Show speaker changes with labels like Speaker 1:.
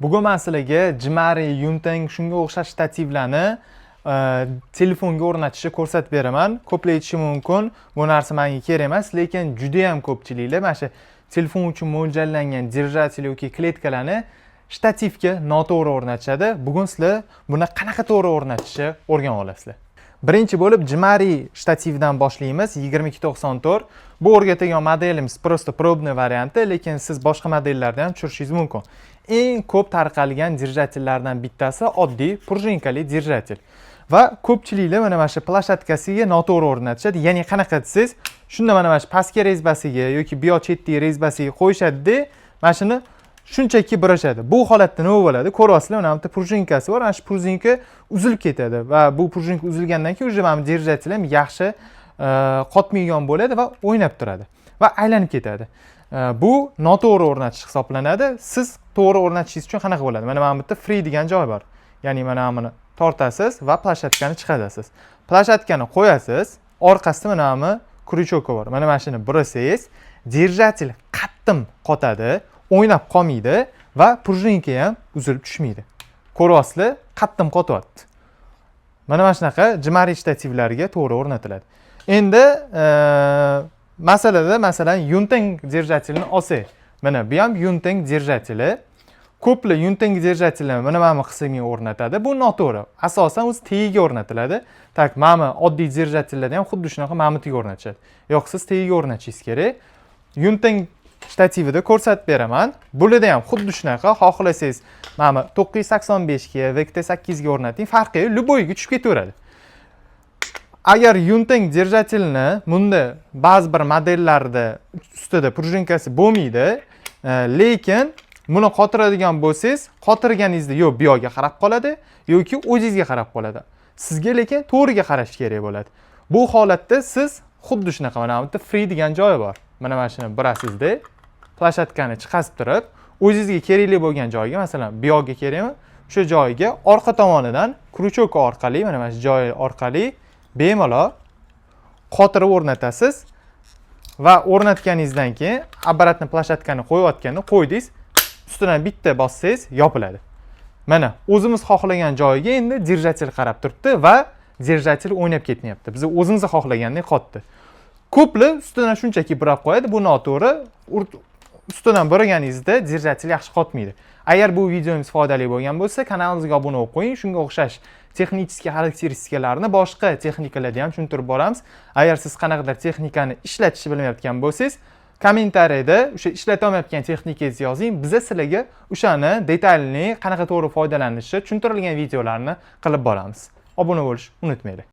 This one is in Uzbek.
Speaker 1: Bugun man sizlarga Jimari, Yunteng, shunga o'xshash shtativlarni telefonga o'rnatishni ko'rsatib beraman. Ko'plar aytishi mumkin, bu narsa menga kerak emas, lekin juda ham ko'pchiliklar mana shu telefon uchun mo'ljallangan держатель yoki kletkalarni shtativga noto'g'ri o'rnatishadi. Bugun sizlar buni qanaqa to'g'ri o'rnatishni o'rganib olasizlar. Birinchi bo'lib Jimari shtativdan boshlaymiz, 2294. Bu o'rgatadigan modelimiz просто пробный varianti, lekin siz boshqa modellarni ham tushirishingiz mumkin. Eng ko'p tarqalgan держатель lardan bittasi oddiy пружинка li держатель. Va ko'pchiliklar mana shu площадка siga noto'g'ri o'rnatishadi. Ya'ni qanaqa desangiz, shunda mana shu pastki резьба siga yoki bu yoq chetdagi резьба siga qo'yishadi-da, mana shuni shunchaki burashadi. Bu holatda nima bo'ladi? Ko'ryapsizlar, mana bu yerda пружинка si bor. Mana shu пружинка uzilib ketadi va bu пружинка uzilgandan keyin уже mana bu держатель ham yaxshi qotmaydigan bo'ladi va o'ynab turadi va aylanib ketadi. Bu noto'g'ri o'rnatish hisoblanadi. Siz to'g'ri o'rnatishingiz uchun qanaqa bo'ladi? Mana bu yerda free degan joy bor. Ya'ni mana buni tortasiz va площадка ni chiqarasiz. Площадка ni qo'yasiz, orqasida mana bu крючок bor. Mana shuni burasangiz, держатель qattiq qotadi, o'ynab qolmaydi va пружинка ham uzilib tushmaydi. Ko'ryapsizlar, qattiq qotyapti. Mana shunaqa Jimari shtativlarga to'g'ri o'rnatiladi. Endi masalada, masalan, Yunteng держатель ini olsak, mana bu ham Yunteng держатели. Ko'plar Yunteng держатель ini mana bu qismiga o'rnatadi. Bu noto'g'ri. Asosan o'zi tagiga o'rnatiladi. Так, mana bu oddiy держатель larda ham xuddi shunaqa mana bu yerga o'rnatishadi. Yo'q, siz tagiga o'rnatishingiz kerak. Yunteng shtativida ko'rsatib beraman. Bularda ham xuddi shunaqa, xohlasangiz mana bu 985 ga, VKT 8 ga o'rnating, farqi yo'q, любой ga tushib ketaveradi. Agar Yunteng держатель ni bunda ba'zi bir modellarda ustida пружинка si bo'lmaydi, lekin buni qotiradigan bo'lsangiz, qotirganingizda yo bu yoqqa qarab qoladi yoki o'zingizga qarab qoladi. Sizga lekin to'g'riga qarash kerak bo'ladi. Bu holatda siz xuddi shunaqa mana bu yerda free degan joyi bor. Mana shuni burasizda, площадка ni chiqazib turib, o'zingizga kerakli bo'lgan joyga, masalan, bu yoqqa kerakmi, o'sha joyiga orqa tomonidan крючок orqali, mana shu joyi orqali bemalol qotirib o'rnatasiz va o'rnatganingizdan keyin обратно площадка ni qo'yayotganda qo'ydingiz, ustidan bitta bossangiz, yopiladi. Mana o'zimiz xohlagan joyiga endi держатель qarab turibdi va держатель o'ynab ketmayapti. Biz o'zimiz xohlagandek qotdi. Ko'plar ustidan shunchaki burab qo'yadi, bu noto'g'ri. Ustidan buraganingizda держатель yaxshi qotmaydi. Agar bu videomiz foydali bo'lgan bo'lsa, kanalimizga obuna bo'lib qo'ying. Shunga o'xshash texnik xarakteristikalarni boshqa texnikalarda ham tushuntirib boramiz. Agar siz qanaqadir texnikani ishlatishni bilmayotgan bo'lsangiz, kommentariyada o'sha ishlata olmayotgan texnikangizni yozing. Biza sizlarga o'shani детальный qanaqa to'g'ri foydalanishni tushuntirilgan videolarni qilib boramiz. Obuna bo'lishni unutmanglar.